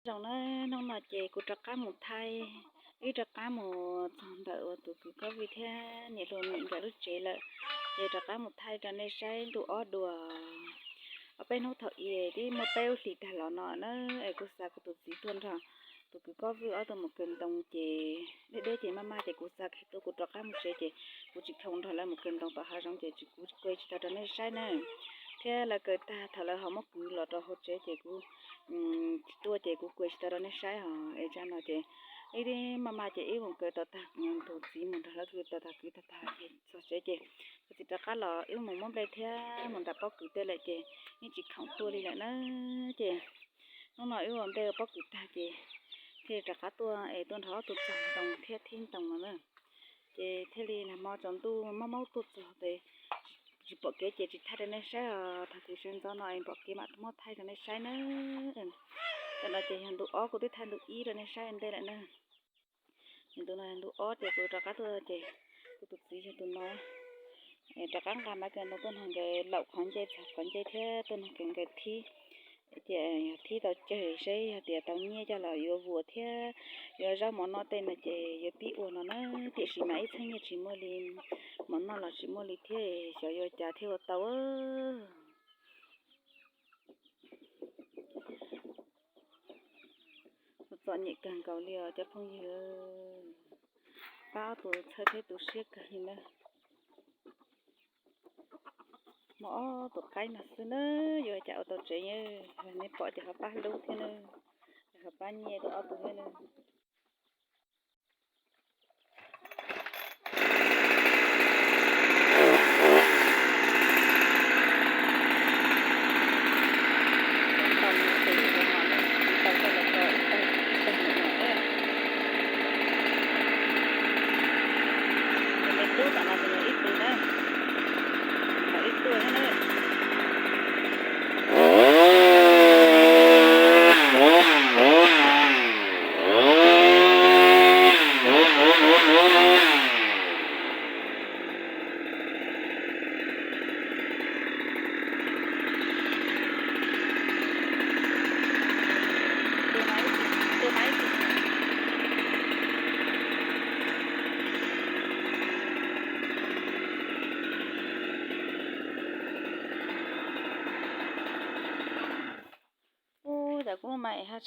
Zoo na, hnub no ces kuv rov qab mus thaij, wb rov qab mus txog ntawm uas tus kwv Kob Vwj thiab niam hluas Mim nkawd lub tsev lawm, ces rov qab mus thaij rau nej saib ntu ob dua. Ob peb hnub thaum ub twb muaj peb lub hlis tag los no na, es kuv xa kuv tus txiv tuaj nrog tus kwv Kob Vwj ob tug mus kaw ntoo ces deb deb ces maj maj ces kuv xa kiag tuaj, kuv rov qab mus tsev ces kuv tsis khoom nrog lawv mus kaw ntoo tom hav zoov ces kuv kaw tsis tau rau nej saib na. Thiab lawv kaw tag thaum lawv ho muab kwv los rau hauv tsev ces kuv tsis tuaj ces kuv kaw tsis tau rau nej saib os. Es tsam no ces wb maj maj ces wb mus kaw tau tag, tus txiv mus nrog lawv kaw tau tag kwv tag tag ces txog tsev ces tus txiv rov qab los wb mus muab nplej thiab mus nram pob kws tej lawm ces yeej tsis khoom tuaj li lawm na. Ces hnub no wb ua nplej ua pob kws tag ces thiaj li rov qab tuaj es tuaj nrog ob tug txog ntoo thiab thib ntoo no na. Ces thiaj li nag hmo tsaus ntuj mob mob tuaj txog ces tsis pom kev ces tsis thaij rau nej saib os. Thaum twg sawv ntxov no es pom kev mam muab thaij rau nej saib na. Tam no ces yog ntu ob, kuv twb thaij ntu ib rau nej saib ntej lawm na. Ntu no ntu ob ces kuv rov qab tuaj ces kuv tus txiv yog tus no rov qab nqa maiv kaw ntoo tuaj nrog nkawd laum qhov ncej txog qhov ncej thiab tuaj nrog nkawd thib. Ces yog thib tau cawg seb yog tias tau nyiaj coj los yuav vuas thiab yuav zaub mov noj tej no ces yuav pib ua no na. Tiam sis mas ib txheej nyiaj tsis muaj li, mov noj los tsis muaj li thiab, xyov yuav cas thiaj ua tau. Txom nyem kawg nkaus li os cov phooj ywg, pab ob tug txhawj thiab tu siab kawg li na. Muaj ob tug qaib no xwb na, yuav cas ua tau tsev, nej pom ces ho pab hlub thiab na, ho pab nyiaj rau ob tug thiab na. Tus me tub tom no tus ib tug na, ib tug thiab na. Ub, tas kuv mas ha